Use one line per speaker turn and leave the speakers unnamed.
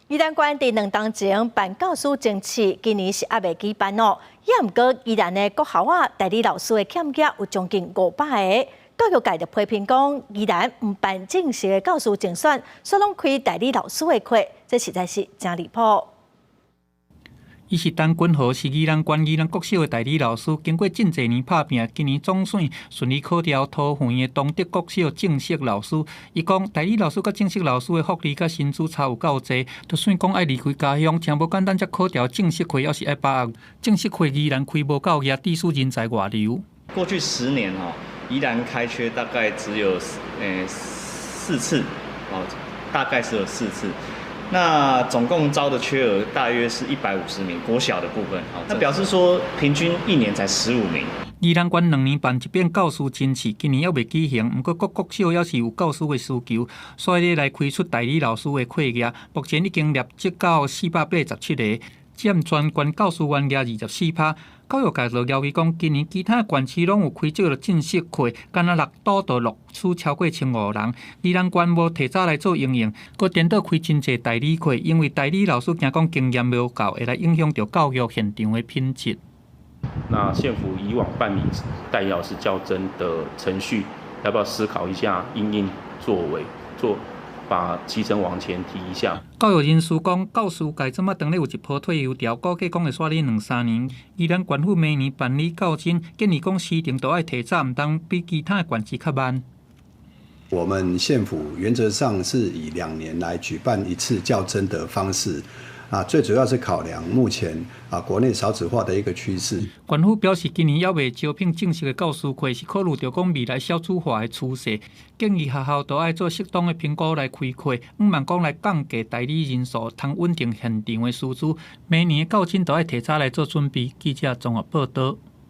宜蘭縣佇2冬前辦教師甄試，今年是猶未舉辦哦。也毋過宜蘭的國校仔代理老師的欠額有將近500個。教育界就批評講，宜蘭毋辦正式的教師甄選，煞攏開代理老師的課，這實在是誠離譜。
伊是陳君豪，是宜蘭縣宜蘭國小的代理老師，經過真濟年拍拚，今年總算順利考著桃園的東德國小正式老師。伊講代理老師佮正式老師的福利佮薪資差有夠濟，就算講愛離開家鄉，誠無簡單才考著正式課，猶是愛把握。正式課宜蘭開無夠額，致使人才外流。
過去10年吼，宜蘭開缺大概只有4次，哦，大概是有四次。那總共招的缺額大約是150名，國小的部分，那表示說平均一年才15名。
宜蘭縣2年辦一遍教師甄試，今年猶未舉行，毋過各國小猶是有教師的需求，所以來開出代理老師的課額。目前已經累積到487個，佔全縣教師員額24%。教育界就要求講，今年其他縣市攏有開這個正式課，干焦六都就錄取超過1500人。宜蘭縣無提早來做因應，閣顛倒開真濟代理課，因為代理老師驚講經驗無夠，會來影響著教育現場的品質。
那縣府以往辦理代理老師教甄的程序，要不要思考一下，因應作為做？把期程往前提一下。
教育人士講，教師界這馬當咧有一波退休潮，估計講會煞咧兩三年。宜蘭縣府明年辦理教甄，建議講時程都愛提早，毋通比其他縣市較慢。
我們縣府原則上是以2年來舉辦一次教甄的方式。啊，最主要是考量目前啊國內少子化的一個趨勢。
縣府表示，今年猶未招聘正式的教師課，是考慮著講未來少子化的趨勢，建議學校都愛做適當的評估來開課，毋茫講來降低代理人數，通穩定現場的師資。明年的教甄都愛提早來做準備。記者綜合報導。